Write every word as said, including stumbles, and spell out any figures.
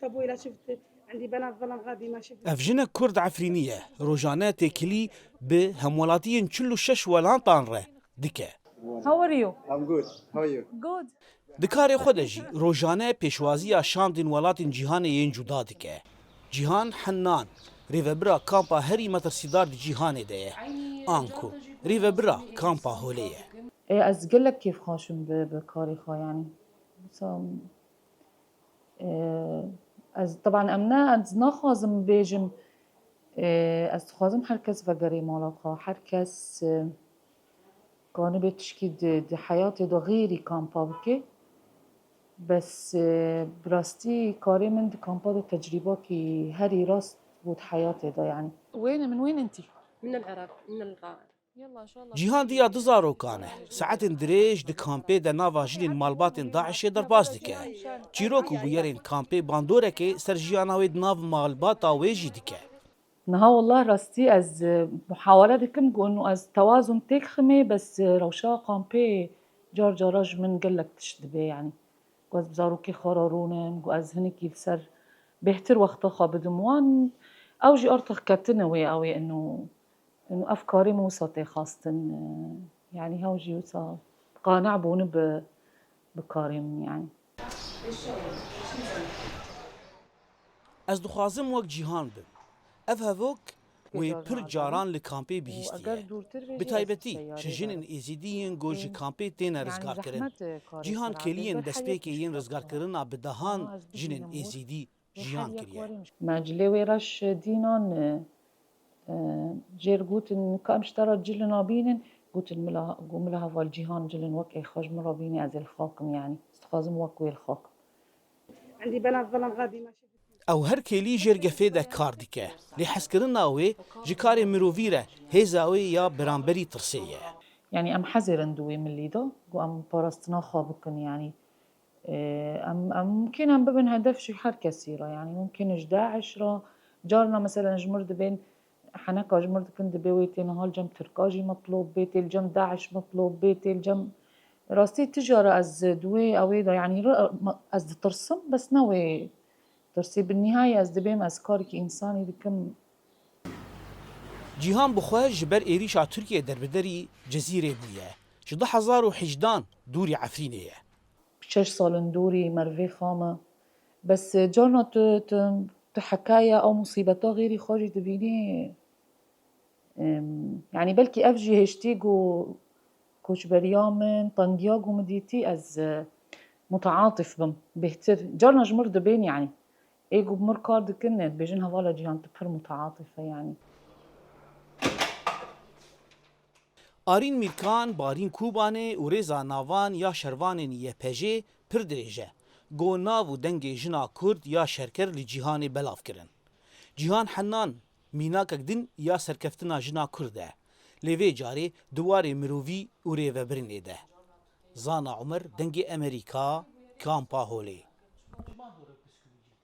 ابوي لا شفت عندي بنات ظلم غادي ما شفت. Ev jinek Kurd Efrînî ye. Rojane têkilî bi hemwelatiyên çil û şeş welatan re dike. How are you? I'm good. How are you? Good. Di karê xwe de jî rojane pêşwaziya şandên welatên cîhanê yên cuda dike. Cîhan Hennan, rêvebira kampa herî metirsîdar di cîhanê de ye. Anku, rêvebira kampa Holê ye. Ê, ez gelek kêfxweş im bi, bi karê xwe, yanî. Wisa, e, ez, teban em ne, ez naxwazim bêjim, e, ez dixwazim her kes vegerê mala xwe, her kes, e, kanibe tişkî di, di heyatê de xêrî kampa bike. Bes, e, bi rastî karê min di kampa de tecrîbakî herî rast bû di heyatê de, yanî. وين من وين انت؟ من العراق، من الغار. يلا ان شاء الله. Cîhan diya du zarokan e. Saetên dirêj di kampê de nava jinên malbatên DAIŞê derbas dike. Çîrok û bûyerên kampê bandorekê ser jiyana wê di nav malbata wê jî dike. Niha wallah rastî ez, e, muhawele dikim ku inu ez tewazun têk ximê, bes, e, rewşa kampê car cara ji min gelek tişt dibe, yanî. Ku ez bi zarokê xwe re rûnim, ku ez hinekî li ser bêhtir wexta xwe bidim wan. Ew jî artix ketine wê, ew ê inu, inu ev karê min wisa tê xwestin, e, yanî hew jî wisa qane bûne bi, bi karê min, yanî. Ez dixwazim wek Cîhan bim. Ev hevok wê pir caran li kampê bihîstiye. Bi taybetî ji jinên Êzîdî yên ku ji kampê têne rizgarkirin. Cîhan kêliyên destpêkê yên rizgarkirina bi dehan jinên Êzîdî jiyan kiriye. Me cilê wê reş dînan, e, e, jêr gotin, ka em ji te re cilin abînin, gotin mila, got mila heval Cîhan cilin wek ê xwe ji min re bînî, ez ê li xakim, yanî. Ez dixwazim wek wê li xakim. عندي بنات ظلم غادي ما شفت. Ew her kêlî jêr gefê de kar dike. Lê hezkirina wê ji karê mirovî re hêza wê ya beramberî tirsê ye. Yanî em hezêrin di wê milî de, ku em parastina xwe bikin, yanî, e, em, em mumkin em bibin hedef ji her kesî re, yanî mumkin ji DAIŞ re, carna mesela ji mir dibên heneka ji mir dikin dibê wê tê niha li cem Tirka jî mitlob bê, tê li cem DAIŞ mitlob bê, tê li cem, rastî tijara ez di wê ewê de, yanî re-, ez ditirsim, bes ne wê tirsê, bi nihayê ez dibêm ez karekî însanî dikim. Cîhan bi xwe ji ber êrîşa Tirkiyê derbiderî Cezîrê bûye. Ji du hezar û hejdan dûrî Efrînê ye. Şeş sal in dûrî merivê xwe me. Bes, e, carna tu, tu, tu hekaya ew musîbeta xêrî xwe jî dibînî. Em, yanî belkî ev jî hêştî ku koçberiya min, tengiya ku min dîtî, ez, e, mutaatîf bim bêhtir. Carna ji mir dibên, yanî. Ê ku bi mir kar dikin, dibêjin hevala Cîhan tu pir mutaatîf e, yanî. Arîn Mîrkan, Barîn Kûbanê û rêza navan ya şervanên Y P J pir dirêj e. Go nav û dengê jina Kurd ya şerker li cîhanê belav kirin. Cîhan Hennan mînakek din ya serkeftina jina Kurd e. Lê vê carê di warê mirovî û rêvebirinê de. Zana Umer, Dengê Emerîka, Kampa Holê.